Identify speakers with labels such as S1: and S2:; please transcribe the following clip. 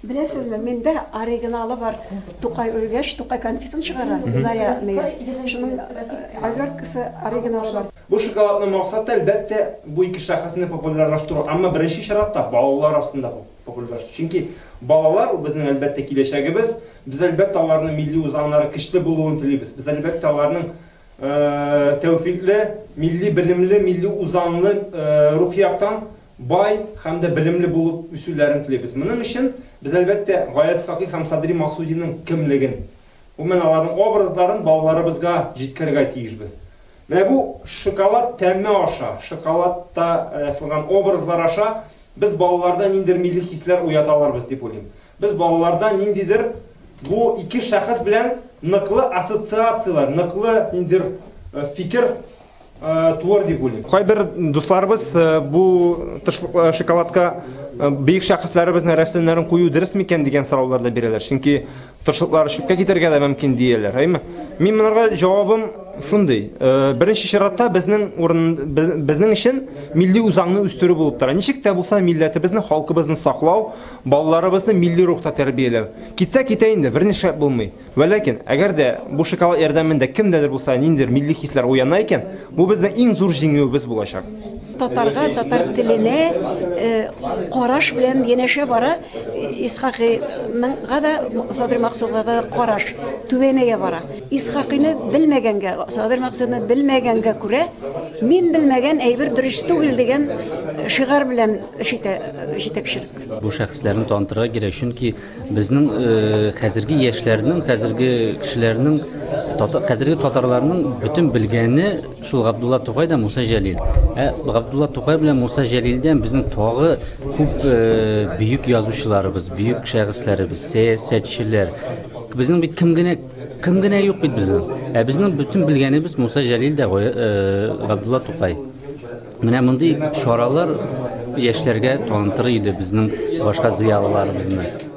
S1: Беләсезме, миндә оригиналы бар. Тукай үлгәч, Тукай конфетын чыгара, Заря ные. Шуның оберткасы оригиналы бар.
S2: Бу шоколадның максаты, әлбәттә, бу ике шәхесне популярлаштыру, әмма беренче чиратта балалар арасында популярлаштыру. Чөнки балалар ул безнең, әлбәттә, киләчәгебез. Без, әлбәттә, аларның милли үзаңнары көчле булуын телибез. Без, әлбәттә, аларның тәүфикле, милли белемле, милли үзаңлы, рухи яктан бай һәм дә белемле булып үсүләрен телибез. Моның өчен без, әлбәттә, Гаяз Исхакый һәм Садри Максудиның кемлеген, гомумән, аларның образларын балаларыбызга җиткерергә тиешбез. Менә бу шоколад тәме аша, шоколадта ясалган образлар аша без балаларда ниндидер милли хисләр уята алырбыз дип уйлыйм. Без балаларда ниндидер бу ике шәхес белән ныклы ассоциацияләр, ныклы ниндидер фикер туыр дип уйлыйм. Кайбер дусларыбыз бу тышлык шоколадка бөек шәхесләребезнең рәсемнәрен кую дөрес микән дигән сораулар да бирәләр. Чөнки тышлыклары чүпкә китәргә дә мөмкин дияләр, әйме? Мин монарга җавабым шундый. Беренче чиратта безнең урын безнең өчен милли үзаңны үстерү булып тора. Ничек тә булса милләтебезне, халкыбызны саклау, балаларыбызны милли рухта тәрбияләү. Китсә китә инде, бернишләп булмый. Вәләкин, әгәр дә бу шоколад ярдәмендә кемдәдер булса ниндидер милли хисләр уяна икән, бу безнең иң зур җиңүебез булачак.
S1: Татарга, татар теленә караш белән янәшә бара Исхакыйныңга да, Садри Максудга да караш түбәнәя бара. Исхакыйны белмәгәнгә, Садри Максудны белмәгәнгә күрә, мин белмәгән әйбер дөрес түгел дигән шигарь белән эш итә җитәкчелек.
S3: Бу шәхесләрне танытырга кирәк, чөнки Безнең хәзерге яшьләрнең, хәзерге кешеләрнең, хәзерге татарларның бөтен белгәне шул Габдулла Тукай да Муса Җәлил. Ә Габдулла Тукай белән Муса Җәлилдән безнең тагы күп бөек язучыларыбыз, бөек шәхесләребез, сәясәтчеләр. Безнең бит кем генә кем генә юк бит безнең. Ә безнең бөтен белгәнебез Муса Җәлил дә Габдулла Тукай. Менә мондый чаралар яшьләргә танытыр иде безнең башка зыялыларыбызны.